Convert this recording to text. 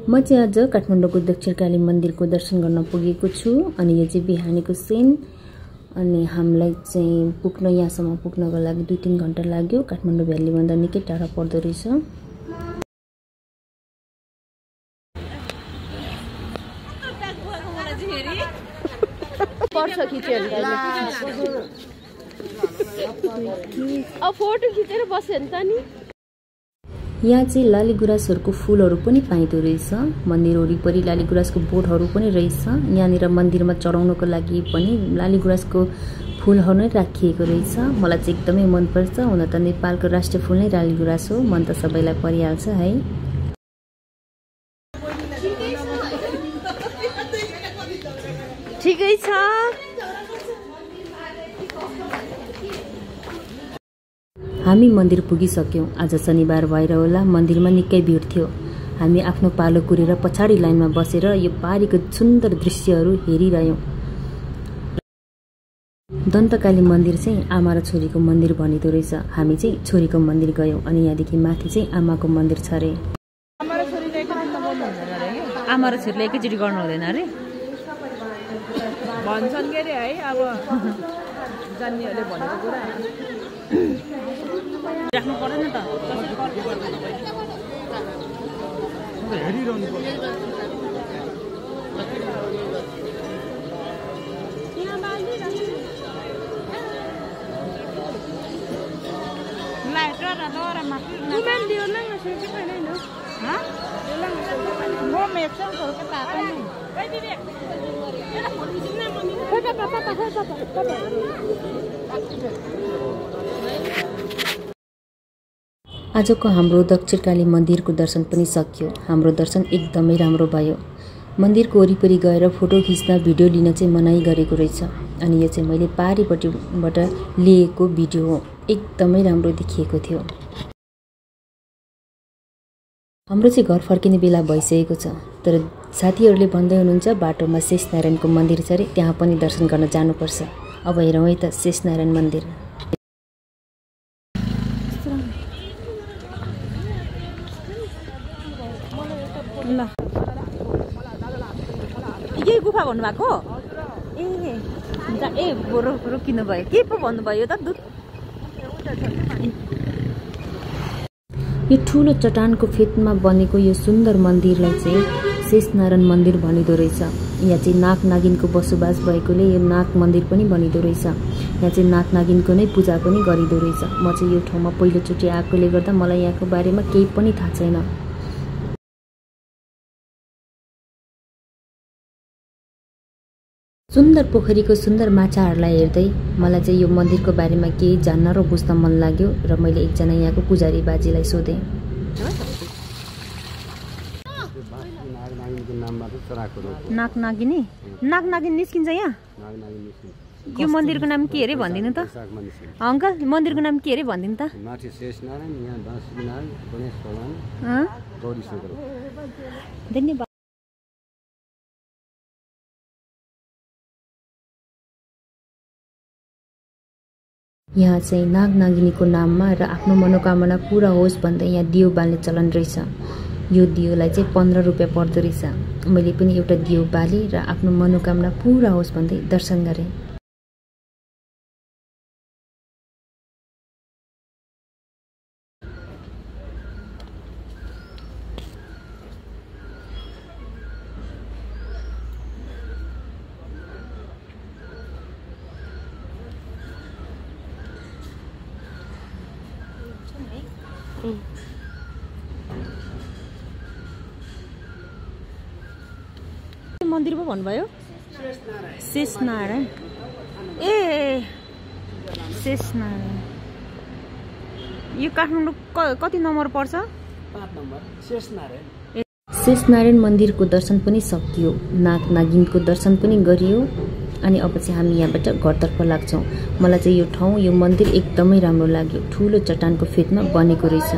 म चाहिँ आज काठमाडौँको दक्षिणकाली मन्दिरको दर्शन गर्न पुगेको छु अनि यो चाहिँ बिहानीको सीन अनि हामीलाई चाहिँ यहाँसम्म पुग्नको लागि 2-3 घण्टा लाग्यो। काठमाडौँ भ्याली भन्दा निकै टाढा पर्दो रहेछ। फोटो खिचेर बस्यो नि त नि। यहाँ चाहिँ लालीगुराँसहरूको फूलहरू पनि पाइँदो रहेछ। मन्दिर वरिपरि लालीगुराँसको बोटहरू पनि रहेछ। यहाँनिर मन्दिरमा चढाउनको लागि पनि लालीगुराँसको फूलहरू नै राखिएको रहेछ। मलाई चाहिँ एकदमै मनपर्छ। हुन त नेपालको राष्ट्रिय फूल नै लालीगुराँस हो, मन त सबैलाई परिहाल्छ है। ठिकै छ। हामी मन्दिर पुगिसक्यौं। आज शनिबार भएर होला मन्दिरमा निकै भिड थियो। हामी आफ्नो पालो कुरेर पछाडि लाइनमा बसेर यो पारीको सुन्दर दृश्यहरू हेरिरह्यौं। दन्तकाली मन्दिर चाहिँ आमा र छोरीको मन्दिर भनिदो रहेछ। हामी चाहिँ छोरीको मन्दिर गयौं अनि यहाँदेखि माथि चाहिँ आमाको मन्दिर छ रे। आमा र छोरीले एकैचोटि गर्नु हुँदैन रे भन्छन् के रे है। अब जान्नेहरूले भनेको कुरा राख्नु पर्दैन त। हेरिरहनु पर्छ। आजको हाम्रो दक्षिणकाली मन्दिरको दर्शन पनि सकियो। हाम्रो दर्शन एकदमै राम्रो भयो। मन्दिरको वरिपरि गएर फोटो खिच्दा भिडियो लिन चाहिँ मनाइ गरेको रहेछ। अनि यो चाहिँ मैले पारीपट्टिबाट लिएको भिडियो हो। एकदमै राम्रो देखिएको थियो। हाम्रो चाहिँ घर फर्किने बेला भइसकेको छ, तर साथीहरूले भन्दै हुनुहुन्छ बाटोमा शेषनारायणको मन्दिर छ रे, त्यहाँ पनि दर्शन गर्न जानुपर्छ। अब हेरौँ है त शेषनारायण मन्दिर। ल यही गुफा भन्नुभएको? ए रोकिनु भयो। के पो भन्नुभयो त? दुध यो ठुलो चट्टानको फेदमा बनेको यो सुन्दर मन्दिरलाई चाहिँ शेषनारायण मन्दिर भनिदो रहेछ। यहाँ चाहिँ नाग नागिनको बसोबास भएकोले यो नाग मन्दिर पनि भनिदो रहेछ। यहाँ चाहिँ नाग नागिनको नै पूजा पनि गरिदो रहेछ। म चाहिँ यो ठाउँमा पहिलोचोटि आएकोले गर्दा मलाई यहाँको बारेमा केही पनि थाहा छैन। सुन्दर पोखरीको सुन्दर माछाहरूलाई हेर्दै मलाई चाहिँ यो मन्दिरको बारेमा केही जान्न र बुझ्न मन लाग्यो र मैले एकजना यहाँको पुजारी बाजीलाई सोधेँ। नाग नागिनी निस्किन्छ यहाँ? यो मन्दिरको नाम के अरे भनिदिनु त अङ्कल। मन्दिरको नाम के अरे भनिदिनु त? धन्यवाद। यहाँ चाहिँ नाग नागिनीको नाममा र आफ्नो मनोकामना पूरा होस् भन्दै यहाँ दियो बाल्ने चलन रहेछ। यो दियोलाई चाहिँ 15 रुपियाँ पर्दो रहेछ। मैले पनि एउटा दियो बालेँ र आफ्नो मनोकामना पूरा होस् भन्दै दर्शन गरेँ। मन्दिर पो भन्नुभयो? शेषनारायण। ए शेषनारायण। यो काठमाडौँ कति नम्बर पर्छ? 5 नम्बर शेषनारायण। शेषनारायण मन्दिरको दर्शन पनि सकियो। नाग नागिनको दर्शन पनि गरियो। अनि अब चाहिँ हामी यहाँबाट घरतर्फ लाग्छौँ। मलाई चाहिँ यो ठाउँ यो मन्दिर एकदमै राम्रो लाग्यो। ठुलो चट्टानको फेदमा बनेको रहेछ।